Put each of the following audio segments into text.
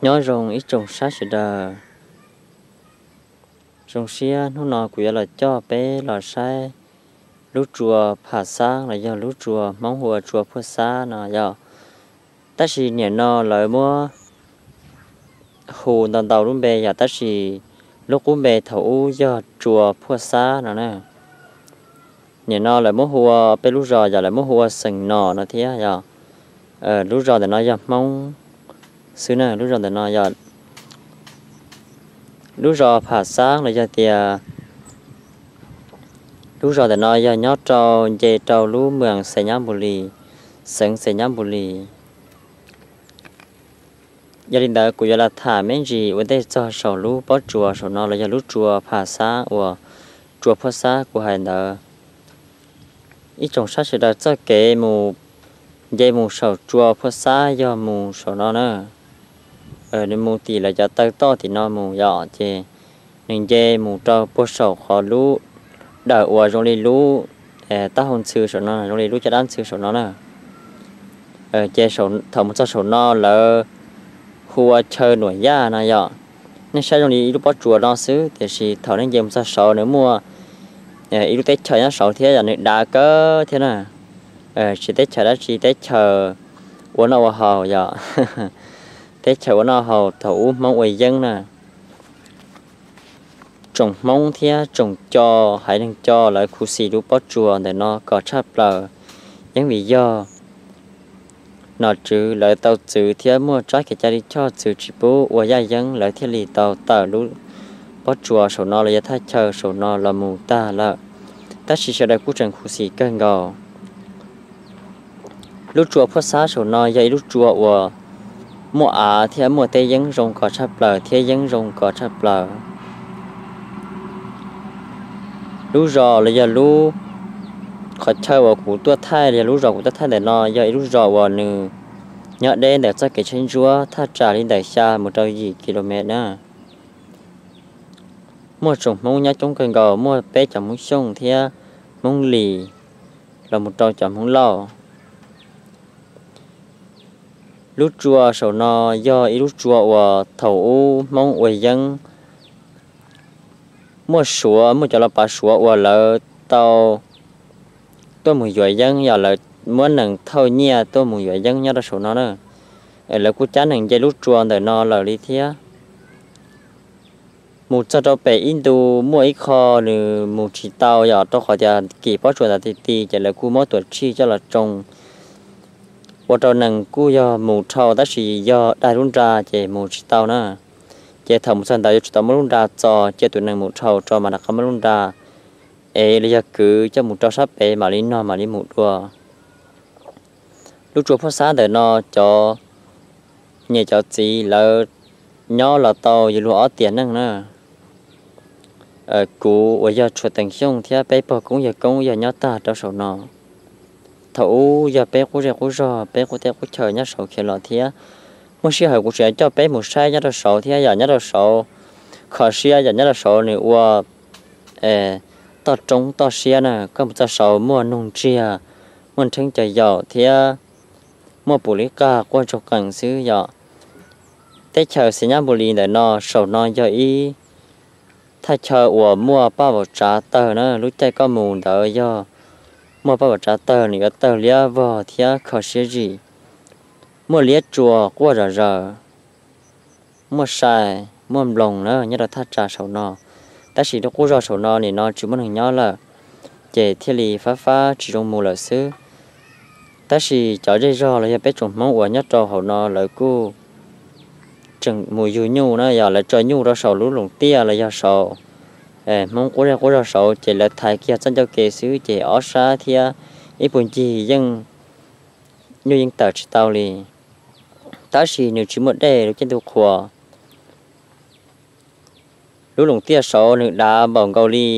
Nyob zoo ib tsoom saib sawv daws. Zoo siab hnub no kuv yuav los coj peb los saib lub tsua Pham Xab los yog lub tsua Hmoob hu ua tsua Phuaj Xab no yog. Tab sis nim no lawv muab hu ntau ntau lub npe yog, tab sis lub qub npe thaum ub yog tsua Phuaj Xab no na. Nim no lawv muab hu ua peb lub zos yog lawv muab hu ua Xeem Nom no thiab yog. Lub zos ntawm no yog Hmoob xwb na, lub zos ntawm no yog lub zos Pham Xab los yog tias lub zos ntawm no yog nyob rau nce rau lub mws Xais Nyab Npus Lis, xeev Xais Nyab Npus Lis. Yog li ntawd kuv yuav los tham me ntsis ua ntej txog saum lub pob tsuas saum no los yog lub tsua Pham Xab uas tsua Phuaj Xab kuv hais ntawd. Ib tsoom saib sawv daws, txoj kev mus nce mus saum tsua Phuaj Xab yog mus saum no na. Nws mus tim lawv cov taw toj tim no mus yom, ces nws nce mus rau puag saum qhov lub dawm uas zoo li lub taub hau ntxhw saum no, zoo li lub caj dab ntxhw saum no na. Ces thaum mus txog saum no lawv hu ua chaw Nuam Yaj no yom. Nej saib zoo li ib lub pob tsuas no xwb, tiam sis thaum nej nce mus txog saud nws muaj ib lub teb chaws nyob saud thiab yog nws dav kawg thiab na. Tsis teb chaws dab tsi, teb chaws ua noj ua haus yom. Teb chaws ua noj haus thaum ub Hmoob ua yeeb na. Tsoom Hmoob thiab tsoom Co, haiv neeg Co lawv khuv xim lub pob tsuas ntawm no kom tshaj plaws, yeej vim yog nom tswv lawv tau txwv thiab muaj tsab kev cai lij choj txwv tsis pub ua yaj yeeb, lawv thiaj li tau tawm lub pob tsuas saum no los yog thaj chaw saum no los mus tag lawm. Tab sis sawv daws kuj tseem khuv xim kawg nkaus. Lub tsua Phuaj Xab saum no yog ib lub tsua uas muaj av thiab muaj teb yeeb zoo kom tshaj plaws thiab yeeb zoo kom tshaj plaws. Lub zos los yog lub qhov chaw uas kuv tuaj thaij los yog lub zos kuv tuaj thaij ntawm no yog ib lub zos uas nws nyob deb ntawm txoj kev tshaib ntsuab thaj tsam li ntawm xya mus rau yim kilomev na. Muaj tsoom Hmoob nyob coob kawg nkaus, muaj peb cov Hmoob Xyooj thiab Hmoob Lis los mus rau cov Hmoob Lauj. Lub tsua saum no yog ib lub tsua uas thaum ub Hmoob ua yeeb, muaj Suav, muaj cov los pav Suav uas lawv tau tuaj mus yuav yeeb, yog lawv muab nees thauj nyiaj tuaj mus yuav yeeb nyob rau saum no na. Lawv kuj cab nees nce lub tsua ntawm no lawm li thiab. Mus txog rau pem ib ntu muaj ib qho nws mus tsis tau yom, rau qhov tias kim pob tsuas ntawd ti ti ces lawv kuj muab tuam tshij coj los tsoo ua rau nees kuj yog mus dhau tab sis yog daig lub nra ces mus tsis tau na. Ces thaum mus txog ntawd yuav tsum tau muab lub nra txo cia tus nees mus dhau rau mam rov qab muab lub nra ev los yog kwv coj mus rau sab pem mam li nog mam li mus dua. Lub tsua Phuaj Xab ntawm no cov niam cov txiv lawv nyob los tau yuav luag ob tiam neej na. Kuv uas yog Tshua Teem Xyooj thiab peb pog koob yawg koob yog nyob tag rau saum no. Thaum ub yog peb qub zej qub zog, peb qub teb qub chaw nyob saud khiav los thiab. Muaj sij hawm kuv tseem coj peb mus saib nyob rau saud thiab yom, nyob rau saud kho siab yom, nyob rau saud nws ua toj roob toj siab na, koj mus txog saud muaj noog ntsiag, muaj nrheeb cov yaum thiab muaj pum li qag quaj ntsoog qees xwb yom. Teb chaws Xais Nyab Npus Lis ntawm no saum no yog ib thaj chaw uas muaj paj vaum tsav tawg na, lub caij koj mus ntawd yog muaj paj vaum tsav tawg, nws yuav tawg liab vog thiab kho siab zim. Muaj liab tsua quaj zom zaws, muaj sai, muaj nploos na nyob rau thaj tsam saum no. Tab sis lub qub zog saum no nim no tsis muaj neeg nyob lawm, ces thiaj li fab fab tsis zoo mus lawm xwb. Tab sis cov zej zog los yog peb tsoom Hmoob uas nyob rau hauv no lawv kuj tseem mus yug nyuj na, yog lawv tso nyuj rau saum lub loos tiaj los yog saum Hmoob qub zej qub zog saud ces lawv thaiv kiag txoj ncauj ke xwb ces ob sab thiab ib puag ncig yeej nyuj yeej tawm tsis tau li. Tab sis nws tsis muaj dej lub caij ntuj qhua. Lub loos tiaj saud nws dav npaum nkaus li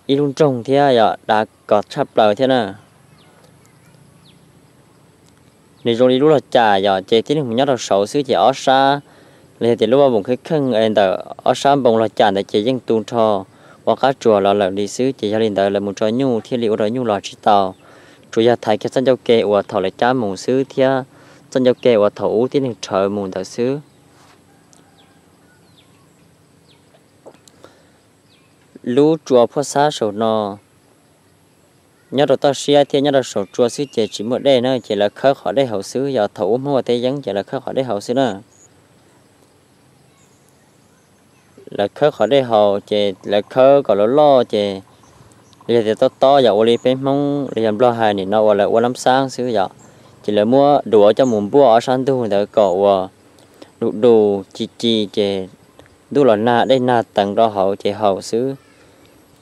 ib lub nroog thiab yom, dav kov tshaj plaws thiab na. Nws zoo li lub log cam yom, ces tib neeg mus nyob rau saud xwb ces ob sab los yog tias lub vaj voom kheej kheej ntawm ob sab npoo log cam ntawd ces yeej tu nrho ua qab tsuas los lawm li xwb. Ces yog li ntawd lawv mus tso nyuj thiaj li ua rau nyuj los tsis tau, tsuas yog thaiv kiag txoj ncauj ke uas thaum lawv cab mus xwb thiab txoj ncauj ke uas thaum ub tib neeg rhawv mus ntawd xwb. lub tsua Phuaj Xab saum no nyob rau toj siab thiab nyob rau saum tsua xwb ces tsis muaj dej na, ces lawv khawb qhov dej haus xwb. Yog thaum ub Hmoob ua teb yeeb ces lawv khawb qhov dej haus xwb na. Lawv khawb qhov dej haus ces lawv khawb kom loj loj ces, los yog tias tob tob yog ua li peb Hmoob los yog Nplog hais nim no uas lawv ua lab xaab xwb yom, ces lawv muab duav coj mus npuaj ob sab ntug ntawd kom uas du du ci ci ces ntuj los nag dej nag teev rau hauv ces haus xwb.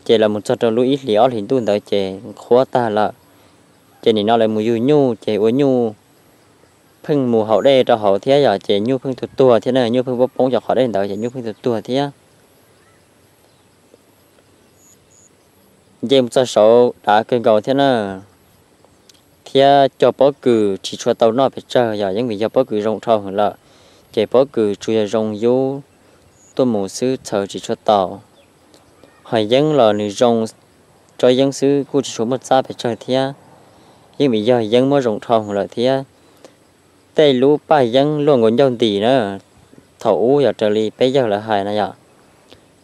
Ces lawv mus txog rau lub ib hlis ob hlis ntuj ntawd ces qhuav tag lawm. Ces nim no lawv mus yug nyuj ces ua nyuj pheej mus haus dej rau hauv thiab yom, ces nyuj pheej tuag tuag thiab na, nyuj pheej poob poob cov qhov dej ntawd ces nyuj pheej tuag tuag thiab. Nce mus txog saud dav kawg nkaus thiab na, thiab cog pob kws tsis tshua tau noj pes tsawg yom, yeej vim yog pob kws zoo dhau heev lawm, ces pob kws tsuas yog zoo yub tuaj mus xwb txhawv tsis tshua tau. Ho yeeb los nws zoo tsob yeeb xwb kuj tsis tshua muaj txab pes tsawg thiab, yeej vim yog yeeb muab zoo dhau heev lawm thiab. Tej lub paj yeeb luaj nkaus ncauj ntim na, thaum ub yog raws li peb yawg lawv hais na yom,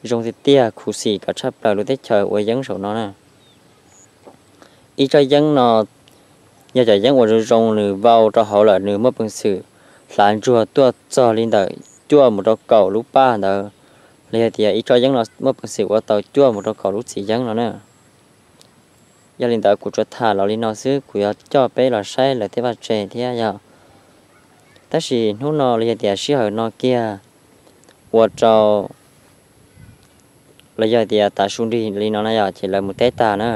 zoo tiag tiag khuv xim kom tshaj plaws lub teb chaws ua yeeb saum no na. Ib tsob yeeb no yog cov yeeb uas zoo zoo nws vau rau hauv lawm nws muaj peev xwm hlav ntsuag tuaj txog li ntawm cuaj mus rau kaum lub paj ntawd, los yog tias ib tsob yeeb no muaj peev xwm ua tau cuaj mus rau kaum lub txiv yeeb no na. Yog li ntawd kuv tsuas tham los li no xwb, kuv yuav coj peb los saib lawv tej vaj tse thiab yog. Tab sis hnub no los yog tias sij hawm no kiag ua rau, los yog tias tav su nrig li no na yom, ces lawv mus teb tag na,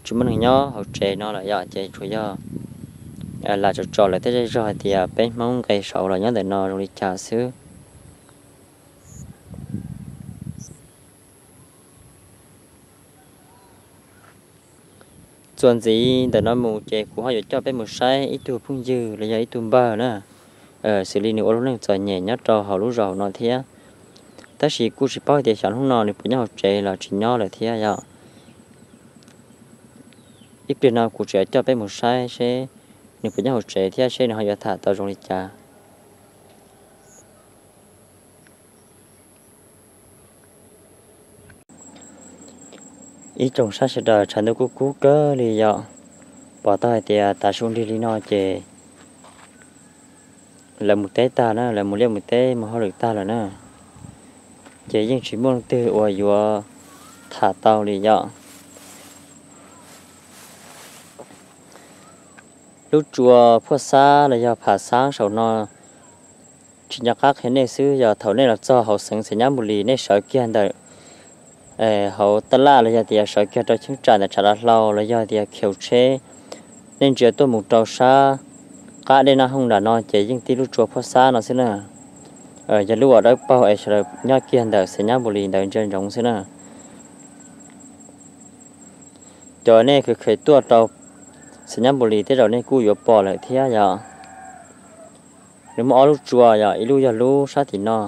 tsis muaj neeg nyob hauv tsev no lawm yom, ces tsuas yog lam tsom tsom lawv tej zej zog hais tias peb Hmoob nqe saud los nyob ntawm no zoo li cas xwb. Txuas ntxiv ntawm no mus ces kuv ho yuav coj peb mus saib ib tug phooj ywg los yog ib tug npawg na, xws li nws ua lub neej txom nyem nyob rau hauv lub zos hauv no thiab. Tab sis kuj tsis paub tias xyov hnub no nws puas nyob hauv tsev los tsis nyob lawm thiab yom. Ib pliag no kuv tseem coj peb mus saib seb nws puas nyob hauv tsev thiab seb nws ho yuav tham tau zoo li cas. Ib tsoom saib sawv daws, tshav ntuj kub kub kawg li yom. Pom tau hais tias tav su nrig li no ces lawv mus teb tag na, lawv mus liaj mus teb mus hauj lwm tag lawm na, ces yeej tsis muaj leej twg uas yuav tham tau li yom. Lub tsua Phuaj Xab los yog Pham Xab saum no, tsis nco qab qhia nej xwb, yog thaum nej los txog hauv xeev Xais Nyab Npus Lis nej sawv kiag ntawm hauv taj laj los yog tias sawv kiag rau cheeb tsam ntawm Tshav Dav Hlau los yog tias khiv tsheb, nej ntsia tuaj mus rau sab qab dej Naj Hooj nram no ces yeej tib lub tsua Phuaj Xab no xwb na. Yog lub uas dawb paug es sawv daws nyob kiag ntawm Xais Nyab Npus Lis ntawd ntsia ntsoov xwb na. Cov nej khev khev tuaj rau Xais Nyab Npus Lis tej zaum nej kuj yuav pom lawm thiab yom. Nws muaj ob lub tsua yom, ib lub yog lub sab tim no.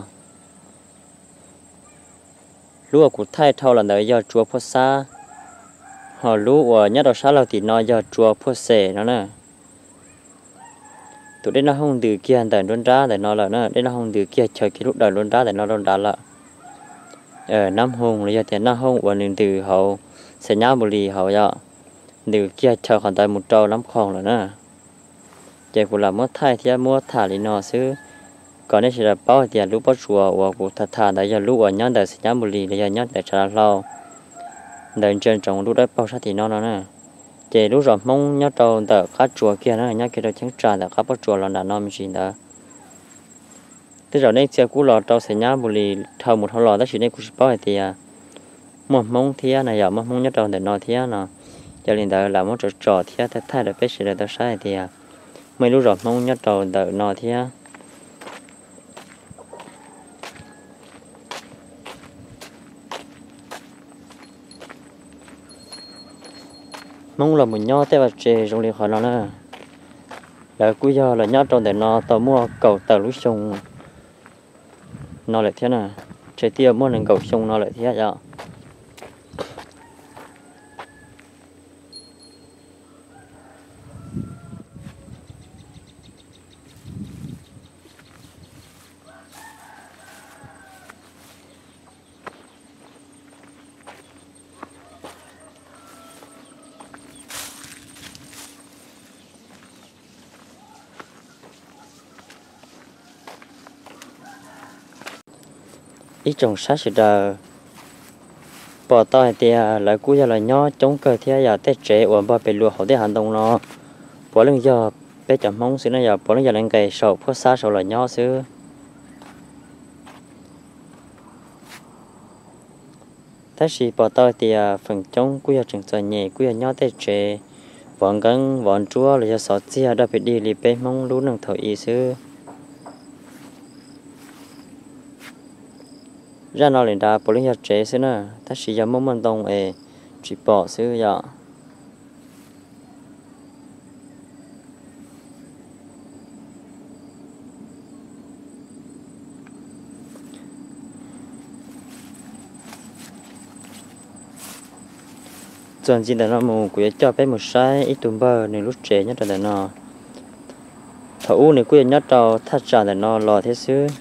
Lub uas kuv thaij dhau los ntawd yog tsua Phuaj Xab, ho lub uas nyob rau sab laug tim no yog tsua Phuaj Xes no na. Tus dej Naj Hooj ntws kiag ntawm nruab nrab ntawm no lawm na, dej Naj Hooj ntws kiag chaw kiag lub dawm nruab nrab ntawm no rau nrad lawm. Nab Hooj los yog tias Naj Hooj uas nws ntws hauv Xais Nyab Npus Lis hauv yom, ntws kiag chaw qhov ntawd mus rau Nab Khoom lawm na. Ces kuv lam muab thaij thiab muab tham li no xwb, kom nej sawv daws paub hais tias lub pob tsuas uas kuv tham tham ntawd yog lub uas nyob ntawm Xais Nyab Npus Lis los yog nyob ntawm Tshav Dav Hlau ntawd ntsia ntsoov lub dawb paug sab tim no no na. Ces lub zos Hmoob nyob rau ntawm qab tsua kiag na, nyob kiag rau cheeb tsam ntawm qab pob tsuas los nram no me ntsis ntawd. Tej zaum nej txhia kuj los rau Xais Nyab Npus Lis dhau mus dhau los tab sis nej kuj tsis paub hais tias muaj Hmoob thiab na yom, muaj Hmoob nyob rau ntawm no thiab no. Yog li ntawd lam muab tsom tsom thiab thaij thaij rau peb sawv daws tau saib hais tias muaj ib lub zos Hmoob nyob rau ntawm no thiab. Hmoob los mus nyob tej vaj tse zoo li qhov no na, lawv kuj yog los nyob rau ntawm no tau muaj kaum tawm lub xyoo no lawm thiab na, ntshe twb yuav muaj nees nkaum xyoo no lawm thiab yom. ib tsoom saib sawv daws pom tau hais tias lawv kuj yog los nyob coob kawg thiab yom. Tej tsev uas npog pes lug hauv tej hav ntoo no puav leej yog peb cov Hmoob xwb na yom, puav leej yog lawv nqes saum phuaj xab saud los nyob xwb. Tab sis pom tau tias feem coob kuj yog tseem txom nyem, kuj yog nyob tej tsev vov nkeeb vov nruab los yog xov txiag daj pes dig li peb Hmoob lub neej thaum i xwb. Zaj no li nrad puav leej yog tsev xwb na, tab sis yog muaj muaj ntoo es tsis pom xwb yom. Txuas ntxiv ntawm no mus kuv yuav coj peb mus saib ib tug npawg nws lub tsev nyob rau ntawm no. Thaum ub nws kuj yuav nyob rau thaj tsam ntawm no los thiab xwb.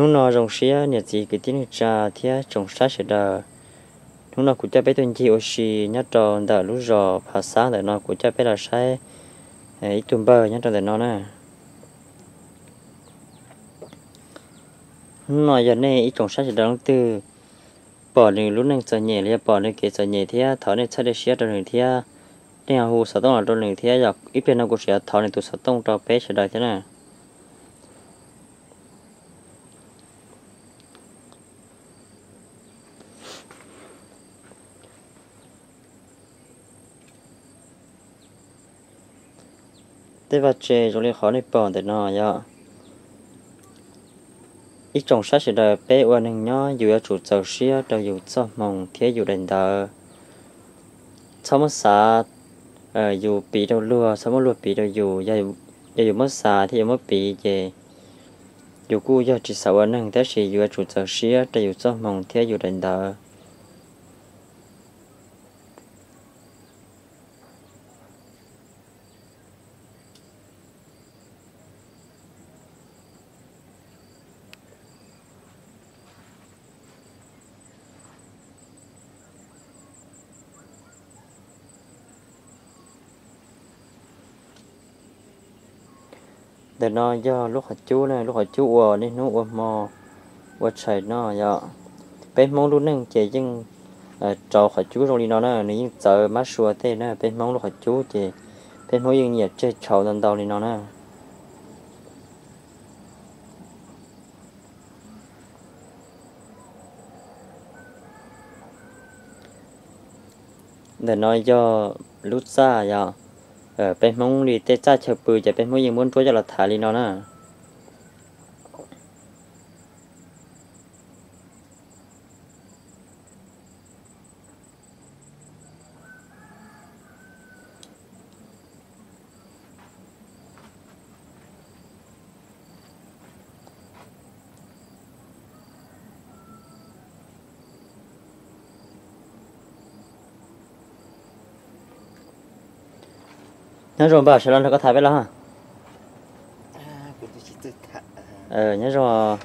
Hnub no zoo siab niam txiv kwv tij neej tsa thiab tsoom saib sawv daws. Hnub no kuv coj peb tuaj ncig ua si nyob rau ntawm lub zos Phav Xab ntawm no, kuv coj peb los saib ib tug npawg nyob rau ntawm no na. Hnub no yog nej ib tsoom saib sawv daws leej twg pom nws lub neej txom nyem los yog pom nws kev txom nyem thiab thov nej txhawb siab rau nws thiab, nej ho hu xov tooj los rau nws thiab yom. Ib pliag no kuv tseem yuav thov nws tus xov tooj rau peb sawv daws thiab na. Tej vaj tse zoo li qhov nej pom ntawm no yog ib tsoom saib sawv daws, peb ua neeg nyob yus yuav tsum txaus siab rau yus txoj hmoo thiab yus daim ntawv. Txhob muab xav yus piv rau luag, txhob muab luag piv rau yus. Yog yus muab xav thiab yus muab piv ces yus kuj yog tsis xav ua neeg, tab sis yus yuav tsum txaus siab rau yus txoj hmoo thiab yus daim ntawv. Ntawm no yog lub qhov cub na, lub qhov cub uas niaj hnub ua hmo ua tshais no yog peb Hmoob lub neej ces yeej rau qhov cub zoo li no na, nws yeej txawv mab sua tej na. Peb Hmoob lub qhov cub ces peb Hmoob yeej nyiam tseg tshauv ntau ntau li no na. Ntawm no yog lub txaj yog peb Hmoob li tej txaj chaw pw ces peb Hmoob yeej muab nruab coj los thaiv li no na. Nyob zoo npawg, sawv los nrog koj tham peb los. Nyob zoo,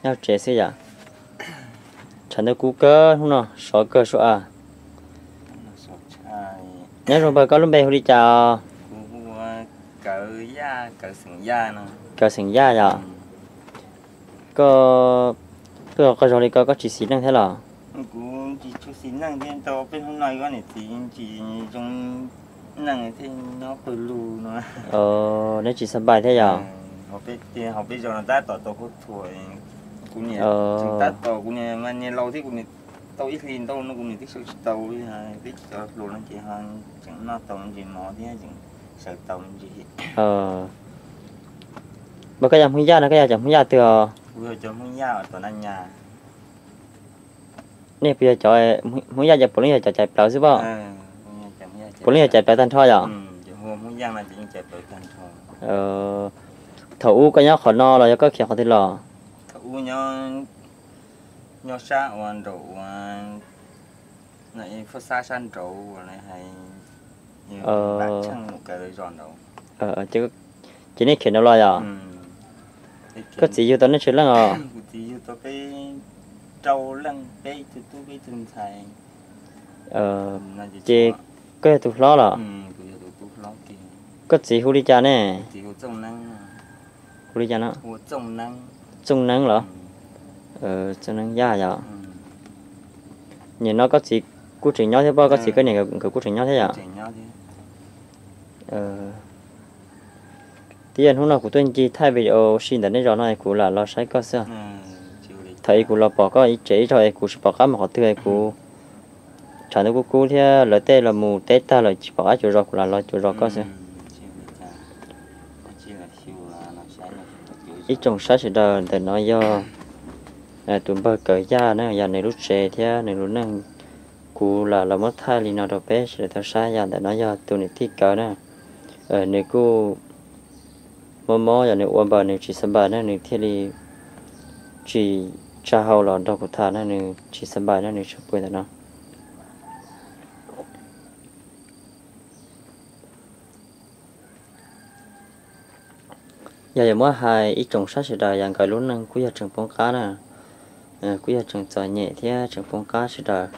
nyob tsev xwb yom. Tshav ntuj kub kawg hnub no, sov kawg sua a. Nyob zoo npawg, koj lub npe hu li cas? Kawv xeem Yaj yom. Koj twb qoj zog li ko, koj tsis xis neej thiab los? Kuv tsis tshua xis neej thiab, tau peb hnub no niam txiv tsis zoo neej thiab nyob pawg lug no. Neb tsis xab npais thiab yom? Hauv peb zos no tab tom tau khaub thuas, kuv niam tab tom, kuv niam mas niam laus thiab, kuv niam tau ib hlis ntau no kuv niam twb sawv tsis tau li, peb cov hluas no ces ho tseem noj tau me ntsis mov thiab tseem sawv tau me ntsis. Npawg, koj yog Hmoob Yaj no, koj yog cov Hmoob Yaj twg os? Kuv yog cov Hmoob Yaj tom Naj Nyas. Nej puas yog cov Hmoob Yaj, ces puav leej yog cov cais plawv xwb pob? Puav leej yog cais plawv tag nrho yom? Thaum ub koj nyob qhov no los yog koj khiav qhov twg los? Nyob sab ua nraum ua, sab nraud, ces nej khiav no los yom? Koj txiv yug tau nej tsawg leej os? Ces koj yog tus hlob los? Koj txiv hu li cas ne? Hu li cas no? Txooj Neeb los? Txooj Neeb Yaj yom? Nim no koj txiv kuj tseem nyob thiab pob, koj txiv koj niam nkawd kuj tseem nyob thiab yom? Twb yog hnub no kuv tuaj ncig thaij video si ntawm nej zos no kuv lam los saib koj xwb. Thaum ub kuv los pom koj tsev ib zaug es kuv tsis pom qab mus qhov twg es kuv tshav ntuj kub kub thiab lawv tej los mus teb tag lawm tsis pom qab cuag zos kuv lam los cuag zos koj xwb. Ib tsoom saib sawv daws, ntawm no yog tus npawg Kawm Yaj na, yog nws lub tsev thiab nws lub neej. Kuv lam los muab thaij li no rau peb sawv daws tau saib, yog ntawm no yog tus niam tij Kawm na. Nws kuj mob mob, yog nws ua npaws nws tsis xav npaws na nws thiaj li tsis tsa hau los nrog kuv tham na, nws tsis xav npaws na nws tseem pw ntawm no. Yog yuav muab hais ib tsoom saib sawv daws yog nkawd lub neej kuj yog tseem poob qab na, kuj yog tseem txom nyem thiab tseem poob qab sawv daws.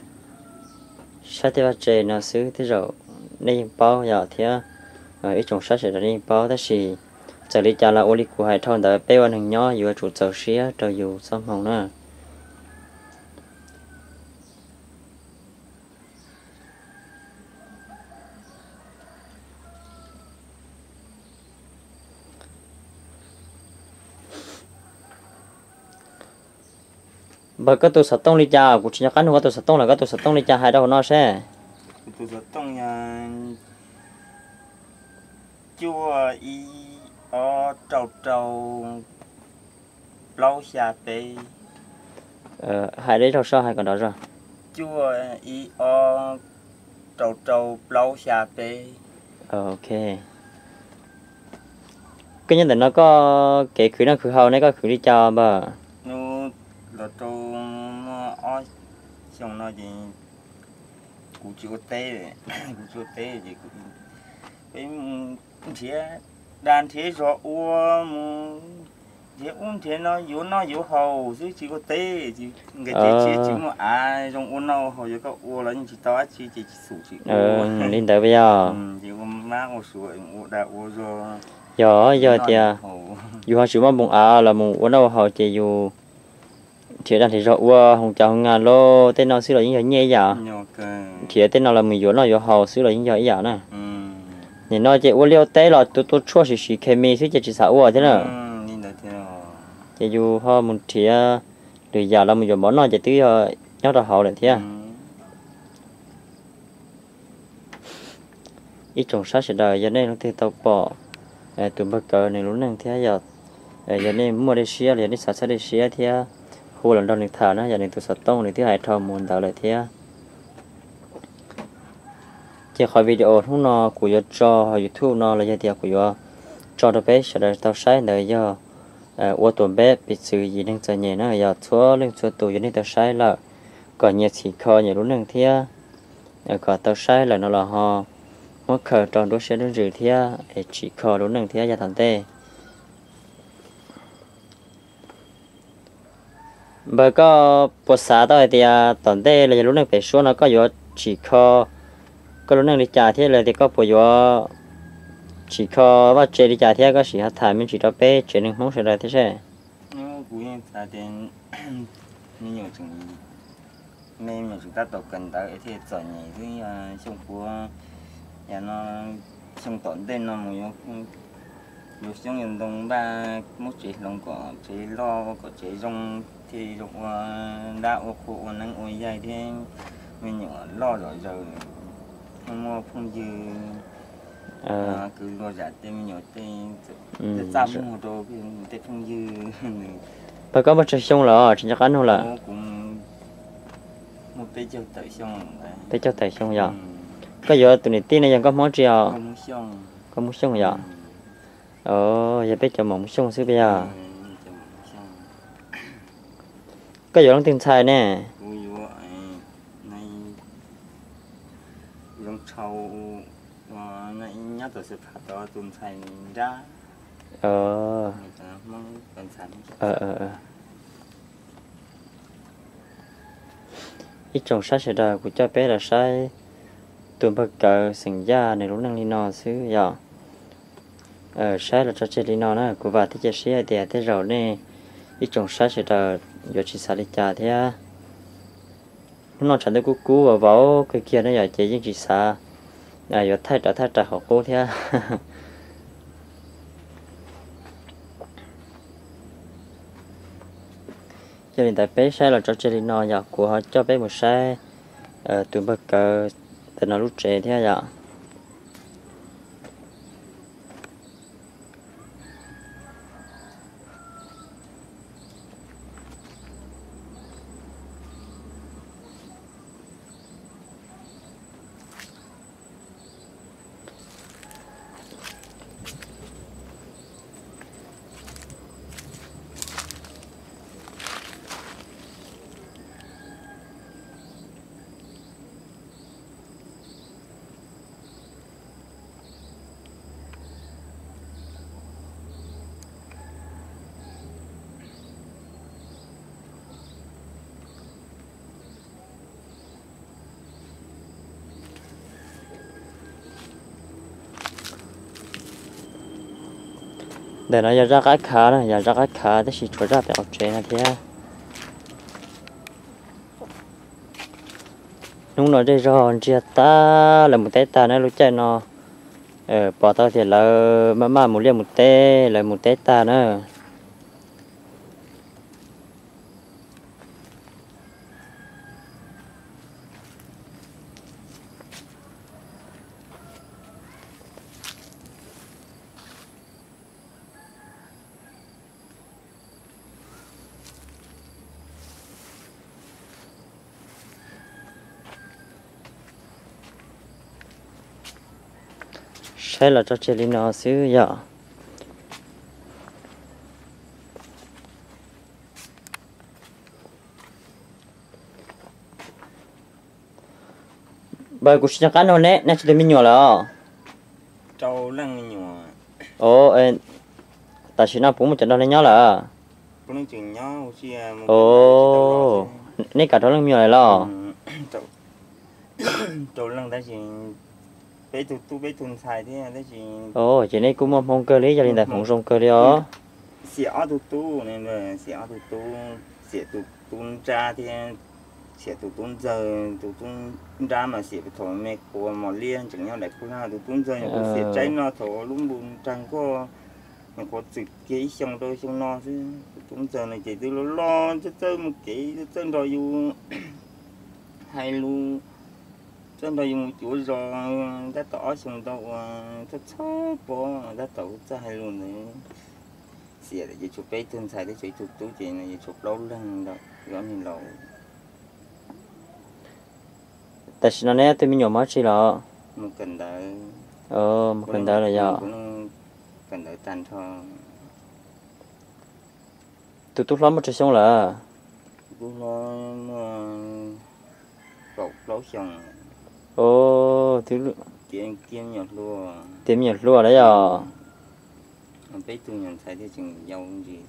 Saib tej vaj tse no xwb tej zaum nej yeej paub yom thiab ib tsoom saib sawv daws nej yeej paub, tab sis txawm li cas los ua li kuv hais dhau ntawd, peb ua neeg nyob yuav tsum txaus siab rau yus txoj hmoo na. Npawg, koj tus xov tooj li cas? Kuv tsis nco qab nug koj tus xov tooj lawm, koj tus xov tooj li cas hais rau hauv no seb. Tus xov tooj yog cuaj ib ob rau rau plaub xya peb. Hais deb zog soj hais kom nrov zog. Cuaj ib ob rau rau plaub xya peb. Ok. Koj nyob ntawm no koj kev khwv noj khwv haus ne koj khwv li cas npawg? Los rau muaj ob xyoo no ces kuv tsis ua teb, kuv tsis ua teb ces peb nrhiav dag nrhiav zog ua, mus nrhiav ub nrhiav no yuav noj yuav haus xwb tsis ua teb, nkawd tsev tsis muaj av zoo ua noj ua haus, yuav koj ua los yeej tsis tau dab tsi ces tsis xum tsis ua. Li ntawd yog. Ces ua mab ua suav ua dag ua zog. Yog, yog tias yus ho tsis muaj npoo av los mus ua noj ua haus ces yus nrhiav dag nrhiav zog ua hoo cas hoo nas lauj, tej no xwb los yeej yog nyiaj ib yam. Nrhiav tej no los mus yuav noj yuav haus xwb los yeej yog ib yam na. Nim no ces ua liaj ua teb los tua tua tshuaj siv siv khes mis xwb ces tsis xav ua thiab na. Ces yus ho mus nrhiav lwm yam los mus yuav mov noj ces twb yog nyob rau hauv lawm thiab. Ib tsoom saib sawv daws yog nej leej twg tau pom tus npawg Kawm nws lub neej thiab yog, yog nej muaj dej siab los yog nej xav txhawb dej siab thiab hu los nrog nws tham na, yog nws tus xov tooj nws twb hais dhau mus ntawd lawm thiab. Ces qhov video hnub no kuv yuav tso hauv YouTube no los yog tias kuv yuav tso rau peb sawv daws tau saib ntawd yog ua tuam npeb piv txwv yim neeg txom nyem na, yog txhua leej txhua tus yog nej tau saib lawm kom nyias txhim kho nyias lub neej thiab kom tau saib lawm no los ho muab khaws rau nruab siab nruab ntsws thiab es tsim kho lub neej thiab yav tom ntej. Npawg, koj puas xav tau hais tias tom ntej los yog lub neej pem suab no koj yuav tsim kho koj lub neej li cas thiab los tias koj puas yuav tsim kho vaj tse li cas thiab koj sim ho tham me ntsis rau peb tsev neeg Hmoob sawv daws thiab seb. Kuv yeej xav tias me nyuam tseem, me nyuam tseem tab tom kawm ntawv thiaj txom nyem xwb, xyoo puav, yam no xyoo tom ntej no mus yuav xyoob yuav ntoo npaj muab tsev hloov kom tsev loj kom tsev zoo thiaj zoo ua dab ua qhua ua neeb ua yaig thiab me nyuam loj zom zaws, muaj phooj ywg, kwv luag zam tej me nyuam tej txaj muag rau tej phooj ywg. Npawg, koj muaj tsawg xyoo lawm tsis nco qab nug lawm? Peb caug tawm xyoo yom. Koj yuav tus niam tij no yog nkauj Hmoob tsi os? Nkauj Hmoob Xyooj yom. Os, yog peb cov Moos Xyooj xwb puas yog? Koj yuav leej twg ntxhais ne? Ib tsoom saib sawv daws, kuv coj peb los saib tus npawg Kawv xeem Yaj nws lub neej li no xwb yom. Saib los tso tseg li no na, kuv vam thiab cia siab hais tias tej zaum nej ib tsoom saib sawv daws yuav tsis xav li cas thiab. Hnub no tshav ntuj kub kub vauv vauv kawg kiag na yom, ces yeej tsis xav yuav thaij rawv thaij rawv qhov qub thiab. Yog li ntawd peb saib los tso tseg li no yom, kuv ho coj peb mus saib tus npawg Kawv ntawm no lub tsev thiab yom. Ntawm no yog zaj qab khav na, yog zaj qab khav tab sis tshuav zaj pem qaum tsev no thiab. Hnub no zej zog ntsiag tag, lawv mus teb tag na, lub caij no pom tau tias lawv maj maj mus liaj mus teb, lawv mus teb tag na. Saib los tso tseg li no xwb yom. Npawg, kuv tsis nco qab nug neb, neb tsis tau me nyuam lawm os? Tam sim no puas muaj cov nrog neb nyob lawm? Neb kam rau leej me nyuam lawm los? Ces neb kuj muaj hmoo kawg li, yog li ntawd hmoov zoo kawg li os. Xiam ob tug tub, xiam ob tug tub, xiam tus tub nrab thiab xiam tus tub ntxawg. Tus tub nrab mas xiam thaum me quav mos liab ntseem nyob daim kuj lag. Tus tub ntxawg kuj xiam tsaib no thaum lub npu nrag nkoj, nyuam qhuav txwm kiag ib xyoo rau xyoo no xwb. Tus tub ntxawg no ces twb loj loj, txawj txawj mus kev, txawj nrog yus hais lus, txawj nrog yus mus cuav zos. Tab tom ob xyoo ntau uas txhob txhob pom, tab tom txawj hais lus ntawd. Xiam ces tshuav peb tug ntxhais thiab tshuav ib tug tub ces no yuav tshuav plaub leeg ntawm ob niag laus. Tam sim no neb ob tug me nyuam mus dab tsi los? Mus kawm ntawv los yog? Kawm ntawv tag nrho. Tus tub hlob muaj tsawg xyoo lawm? Tub hlob muaj kaum plaub xyoo. Tiav me nyuam hluas lawm yog? Peb tug me nyuam ntxhais thiaj tseem yau ntsis.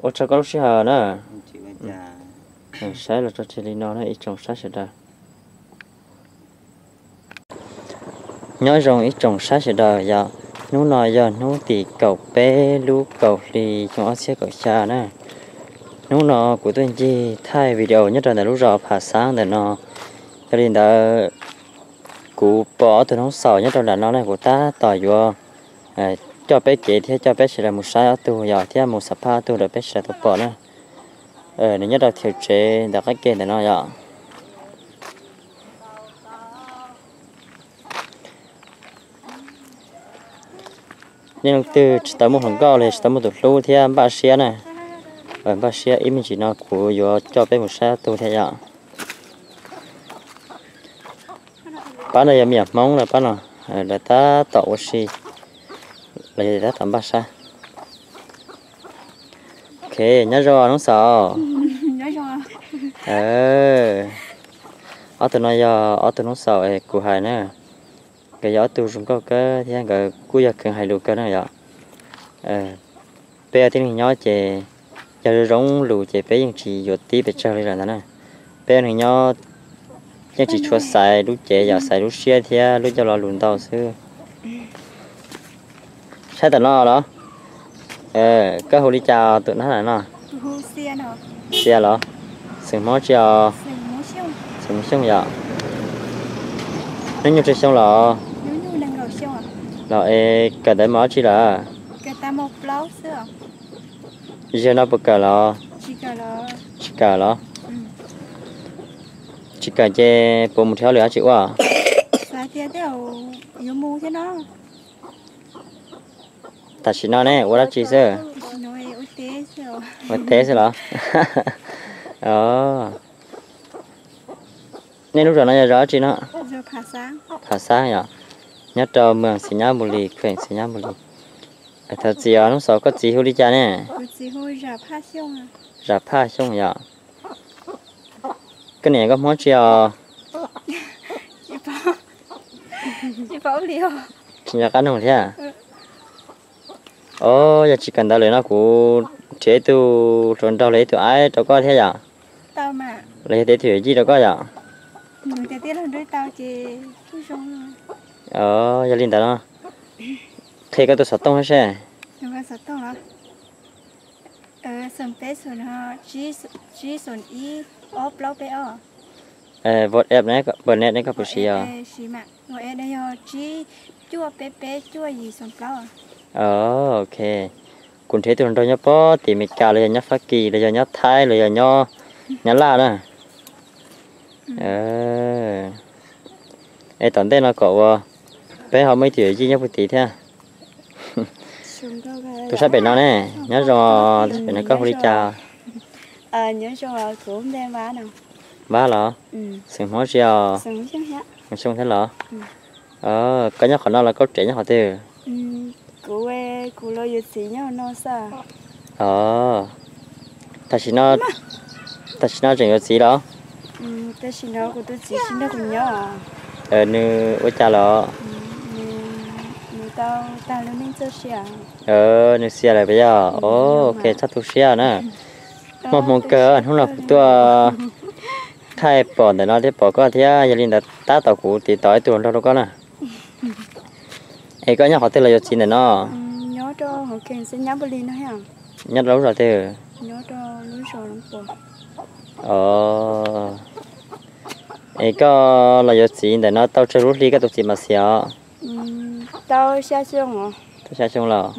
Ua tsaug koj lub sij hawm na. Saib los tso tseg li no na ib tsoom saib sawv daws. Nyob zoo ib tsoom saib sawv daws yom, hnub no yog hnub tim kaum peb lub kaum hli xyoo ob txhiab kaum xya na. Hnub no kuv tuaj ncig thaij video nyob rau ntawm lub zos Pham Xab ntawm no. Yog li ntawd, kuv pom ob tug noob xaus nyob rau nram no ne, kuv tab tom yuav coj peb kev thiab coj peb sawv daws mus saib ob tug yom, thiab mus xam phaj ob tug rau peb sawv daws tau pom na. Nws nyob rau thiav tsev ntawm qab ke ntawm no yom. Nej leej twg tsis tau muaj hluas nkauj los tsis tau muaj tus hlub thiab npaj siab na, npaj siab ib me ntsis no kuv yuav coj peb mus saib ob tug thiab yom. Pab no yog me nyuam Hmoob lawm pab no, lawv tab tom ua si, los yog tab tom npaj sab. Ok, nyob zoo Hnub Xaus. Ob tug no yog ob tug Hnub Xaus es kuv hais na, nkawd yog ob tug zoo nkauj kawg thiab nkawd kuj yog kheev hais lus kawg na yom. Peb ua tib neeg nyob ces yog zoo zoo lus ces peb yeej tsis yuav tib pes tsawg li lawm ntag na. Peb ua neeg nyob yeej tsis tshua xaiv lub cev, yog xaiv lub siab thiab lub coj lo lus ntau xwb. Saib tom no los? Koj hu li cas tus nab no? Xia los? Xeem Hmoob tsi os? Xeem Xyooj yom. Hnub nyoog tsawg xyoo los? Los es kawm ntawv mus dab tsi lawm? Yog no puas kawm los? Tsis kawm los? Tsis kawm ces puas mus nrhiav lwm dab tsi ua? Tam sim no ne ua dab tsi xwb? Ua teb xwb los? Nej lub zos no yog zos dab tsi no? Phas Xab yom, nyob rau moos Xis Nyab Npus Lis, kheem Xis Nyab Npus Lis. Thov txim os Hnub Xaus, koj txiv hu li cas ne? Zam Phaj Xyooj yom. Koj niam koj Hmoob tsi os? Tsis nco qab nug thiab. Os, yog tsis kawm ntawv lawm no kuv nrhiav ib tug hluas nraug los ib tug aib rau koj thiab yom? Los yog tias ib tug yawm yij rau koj yom? Yog li ntawd no, qhia koj tus xov tooj seb. WhatsApp ne, koj puas siv os? Ok, kuv nrhiav tus hluas nraug nyob pob tim Meskas los yog nyob Fab Kis los yog nyob Thaib los yog nyob Nyab Laj na. Es tom ntej no kom ua peb ho muaj ib tug yawm yij nyob puag tid thiab. Tus sab pem no ne, nyob zoo, tus sab pem no koj hu li cas? Vab los? Xeem Hmoob tsi os? Xyooj thiab los? Koj nyob qhov no los koj tsev nyob qhov twg? Os, tam sim no, tam sim no tseem yuav txiv los? Nws ua cas los? Nws xia lawm puas yog? Ok, txhob tu siab na. Muaj hmoo kawg, hnub no kuv tuaj thaij pom ntawm no thiab pom koj thiab, yog li ntawd tab tom kuv tiv tauj ib tug hluas nraug rau koj na. Es koj nyob qhov twg los yuav txiv ntawm no? Nyob rau lub zos twg? Es koj los yuav txiv ntawm no tau tsawg lub hli koj tus txiv mam xiam os? Tau xya xyoo los?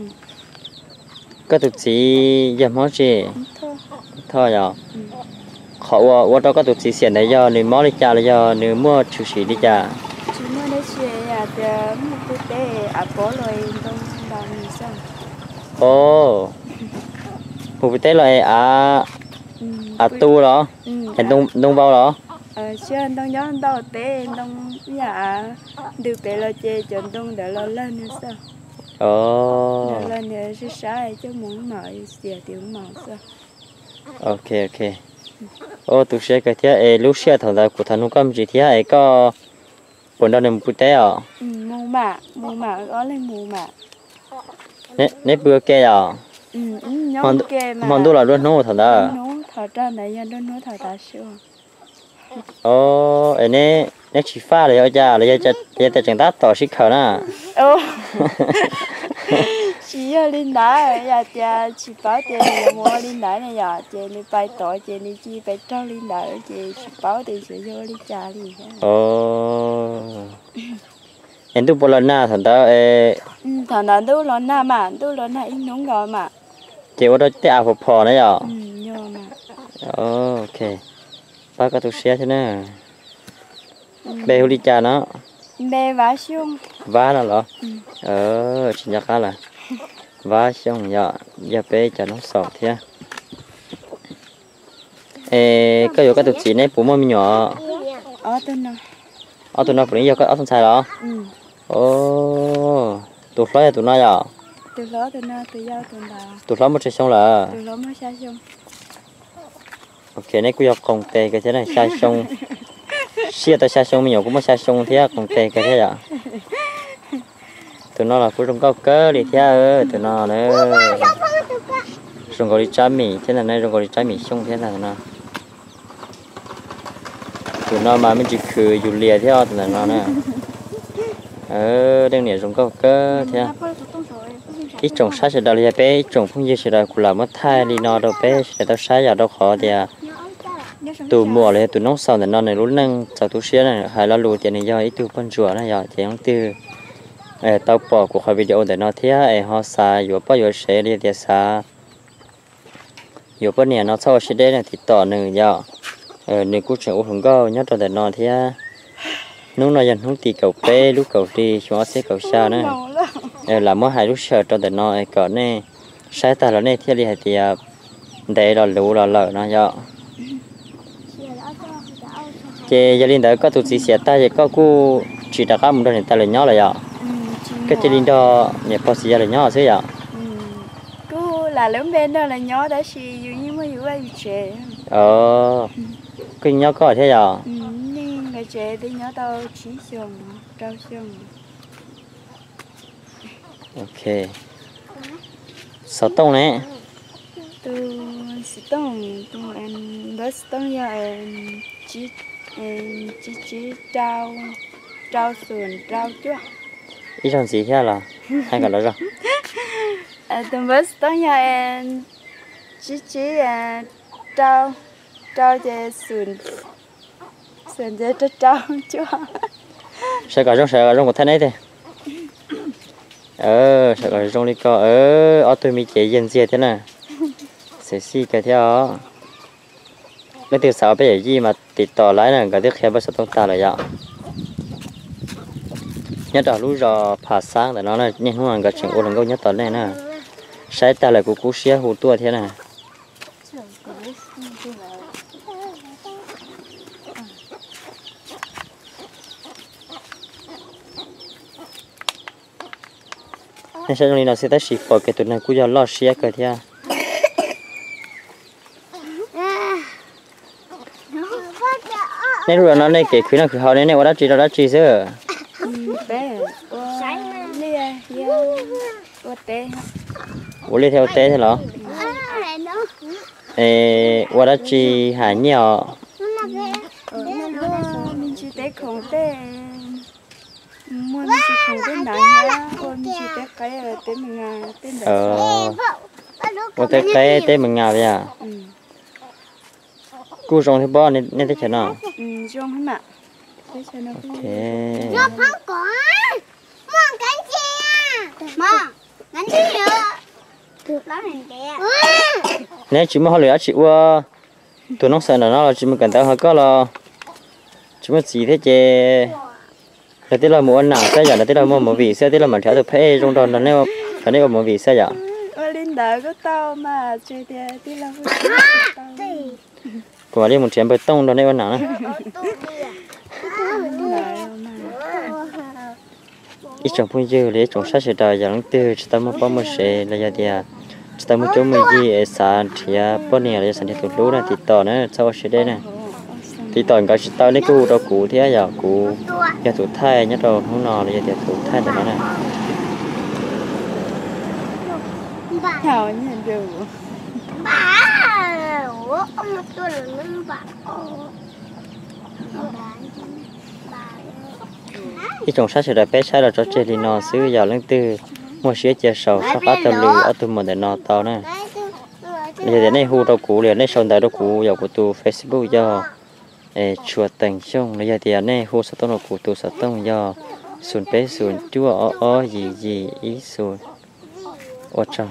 Koj tus txiv yog Hmoob tsi? Thoj yog. Qhov uas ua rau koj tus txiv xiam ntawd yog nws mob li cas los yog nws muaj tshwm sim li cas? Os, mus pw teb los es av, av tu los? Es ntoo vau los? Ntoo nyob ntau teb, ntoo ib yam ntws pem los ces cov ntoo ntawd los lawg nws xwb. Lawg nws sib sab coj mus mam xiam tias mam xwb. Ok, ok. Ua tu siab kawg thiab es lub sij hawm thaum ntawd kuv thov nug koj me ntsis thiab es koj puas nrog nws mus pw teb os? Neb pw ua ke os? Hmo ntuj los nruab hnub thaum ntawd? Es neb tsis faj los yog ua cas los yog tias tseem tab tom sib khaws na? Tsis yog li ntawd, yog tias tsis paub tias nws yuav mus ua li ntawd ne yom, ces nws pais tod ces nws cia li pais raug li ntawd ces tsis paub tias xyov yog ua li cas li. Es ntuj puas los nag thaum ntawd? Thaum ntawd ntuj los nag mas, ntuj los nag ib hnub nkaus mas. Ces ua rau tej av phom phom na yom? Ok, pab koj tu siab thiab na. Npe hu li cas no? Npe Vab Xyooj. Vab no los? Tsis nco qab lawm. Vab Xyooj yog, yog peb cov Hmoob Xaus thiab. Es koj yuav koj tus txiv neb puas muaj me nyuam? Ob tug no puav leej yog koj ob tug ntxhais los? Tus hlob yog tus no yom? Tus hlob muaj tsawg xyoo lawm? Ok, neb kuj yog qoos tes kawg thiab na, xya xyoo. Siab tau xya xyoo, me nyuam kuj muaj xya xyoo thiab, qoos tes kawg thiab yom. Tus no los kuj zoo nkauj kawg li thiab, tus no na. Zoo nkaus li tsab mis thiab ntag, zoo nkaus li tsab mis xyooj thiab ntag tus no. Tus no mas me ntsis khwv yus lias thiab tus ntawm no na. Leej niam zoo nkauj kawg thiab. Ib tsoom saib sawv daws los yog peb ib tsoom phooj ywg sawv daws, kuv lam muab thaij li no rau peb sawv daws tau saib yom, rau qhov tias tus muam los yog tus noob xaus ntawm no nws lub neej txaus tu siab na, hais lo lus tias nws yog ib tug poj ntsuam na yom, ces leej twg tau pom kuv qhov video ntawm no thiab es ho xav yuav poj yuav sev los yog tias xav yuav poj niam no txhob ua siab deb na, tiv tom nws yom. Nws kuj tseem ua hluas nkauj nyob rau ntawm no thiab. Hnub no yog hnub tim kaum peb lub kaum hli xyoo ob txhiab kaum xya na. Lam muab hais lub sij hawm rau ntawm no kom nej saib tag los nej thiaj li hais tias ntev los luv los lawm no yom. Ces yog li ntawd koj tus txiv xiam tag ces koj kuj tsis rov qab mus nrog niam tais lawv nyob lawm yom? Koj cia li nrog niam pog txiv yawg lawv nyob xwb yom? Kuj lam lub npe nrog lawv nyob tab sis yus yeej muaj yus vaj yus tsev. Koj nyob koj thiab yom? Ok. Xov tooj ne? Tus xov tooj, tus npawb xov tooj yog tsib tsib rau, rau xoom rau cuaj. Ib zaug ntxiv thiab los hais kom lom zog. Tus npawb xov tooj yog tsib tsib rau, rau ces xoom, xoom ces rau rau cuaj. Sawv kom zoo, sawv kom zoo kuv thaij neb tiag. Sawv kom zoo li ko, ob tug me cev yawg ntxiag thiab na. Xev xij kawg thiab os. Leej twg xav ua peb yawm yij mas tiv tom lawv na, nkawd twb qhia npawb xov tooj tag lawm yom. Nyob rau lub zos Phav Xab ntawm no na, niaj hnub no nkawd tseem ua hluas nkauj nyob tos nej na. Saib tag lawm kuv kub siab hu tuaj thiab na. Nej saib zoo li no xwb tab sis pom kiag tus neeg kuj yog loj siab kawg thiab. Nej lub zos no nej kev khwv noj khwv haus ne, nej ua dab tsi rau dab tsi xwb? Ua liaj thiab ua teb thiab los? Es ua dab tsi hais nyiaj os? Ua teb qaib teb me nga yom? Kuj zoo thiab pob nej teb chaws no. Neb tsis muaj hauj lwm dab tsi ua, tus noob xaus ntawm no los tsis mus kawm ntawv, ho koj los tsis muaj txiv thiab ces nrog tij laug mus ua nam xwb yom, nrog tij laug muaj movie xwb, tij laug mam nrhiav tus phab ej zoo nrog nrog nej ua movie xwb yom. Kuv mam li mus nrhiav npawg Tooj nrog nej ua nam na. Ib tsoom phooj ywg los ib tsoom saib sawv daws, yog leej twg tsis tau muaj poj muaj sev los yog tias tsis tau muaj cuab muaj yig es xav nrhiav poj niam los yog xav nrhiav tus hlub na, tiv tom na, txhob ua siab deb na. Tiv tom nkawd tsis tau nej kuj hu rau kuv thiab yom, kuv yog tus thaij nyob rau hnub no los yog tias tus thaij ntawm no na. Ib tsoom saib sawv daws, peb saib los tso tseg li no xwb, yog leej twg muaj siab cia sau soj qab taug lw ob tug muam ntawm no tau na. Los yog tias nej hu rau kuv, los yog nej sau ntawv rau kuv, yog kuv tus Facebook yog Tshua Teem Xyooj, los yog tias nej hu xov tooj rau kuv tus xov tooj yog xoom peb xoom cuaj ob ob yim yim ib xoom. Ua tsaug.